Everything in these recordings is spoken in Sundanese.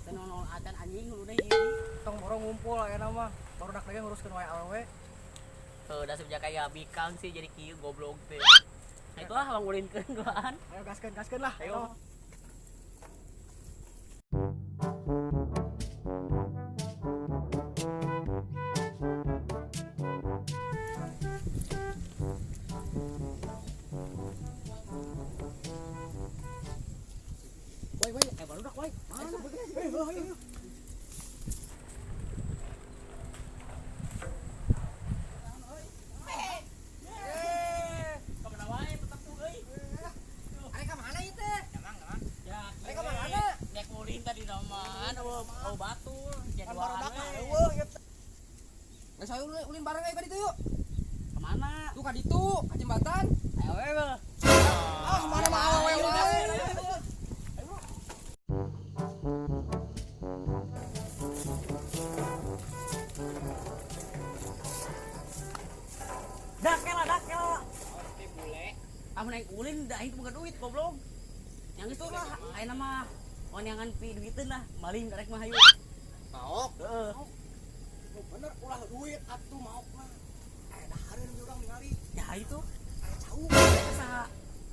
Teu naon acan anjing lu deui ieu. Tong borong ngumpul ayeuna mah. Barudak lagi nguruskeun wae awewe. Heuh, da sejak aya bikang sih jadi kieu goblok teh. Nah, itu ah wangulinkeun duaan. Ayo gaskeun gaskeun lah. Ayo. Woi woi, eh barudak woi. Mana? Ayo ayo ayo. Kamana wae tetep tuh euy. Arek ka mana ieu teh? Ya, Arek ka mana? Nek ulin tadi naman, eueuh batur, Kan barudak wae. eueuh ieu teh. Geus ayo ulin bareng ayo ka ditu yuk. Kemana? Tuh ka ditu, ka jembatan. Ayo we. We. Ah, mana mah awewe Ayo, wae. ayo, ayo. Dah kela, dah kela. Kamu naik ulin dah itu bukan duit goblok. Yang itu lah, ayeuna mah oneangan pi duiteun lah, maling darek mah hayu. Maok. Heeh. Bener ulah duit atuh maok mah. Aya dahareun di urang ningali. Ya itu. Aya cau. Saha?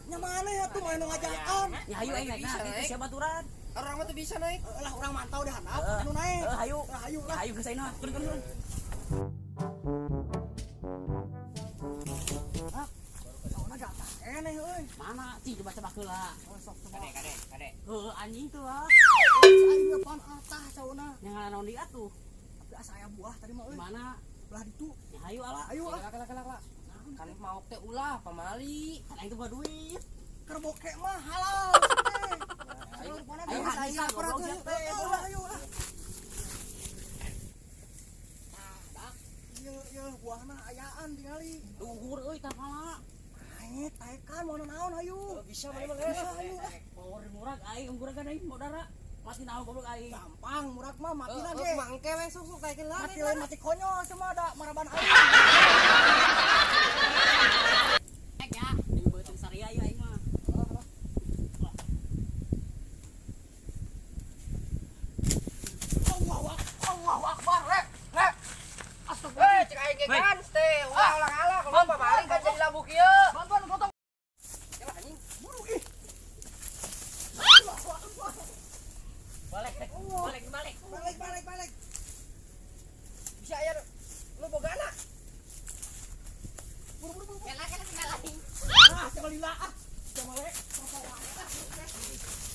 Nya mana ya tuh main nu ngajakan. Ya hayu aing naik nah, itu siapa baturan? Orang mah tuh bisa naik. Lah urang mantau di handap, Heeh. anu naik. Heeh, hayu. Lah hayu Ya lah. hayu geus ayeuna. Turun turun turun. Hah? Sauna gak eneh euy. Mana? Cing coba coba heula. Oh, sok coba. Kade, kade. Heuh anjing tuh ah. Aing ge pan atah sauna. Yang naon di atuh? Tapi asa aya buah tadi mah euy. Mana? Belah ditu. Ya hayu ala. Ayo lah. Kala kala kala. Kan maok teh ulah pamali. Kan aing tuh bawa duit. Keur bokek mah halal. Ayo, Ayo ayo, saya goblok, atuh. siap, teh. Ayo lah, ayo lah. Tah, dak. Ieu ieu buahna ayaan tingali. Luhur euy kapala. Naik, taekan mau naon hayu. Bisa mana mah. Bisa hayu lah. Power murag aing ungguragan aing mau dara. Mati naon goblok aing. Gampang murag mah mati Heeh, ge. mangke we sok sok taekeun lah. Mati lain mati konyol semua ada maraban aing. Nek ya, di beuteung saria ieu aing mah. Allahu Allahu Akbar, le. Le. Eh, cek aing ge kan teh ulah ulah ngalah kalau pamali kan jadi labu kieu. Bantuan gotong. Ya lah, anjing. Buru ih. Balik, balik, balik. Balik balik balik. Bisa aya lu boga anak. Buru buru buru. Kela kela kela aing. Ah, coba lila ah. Coba le. Coba wae ah.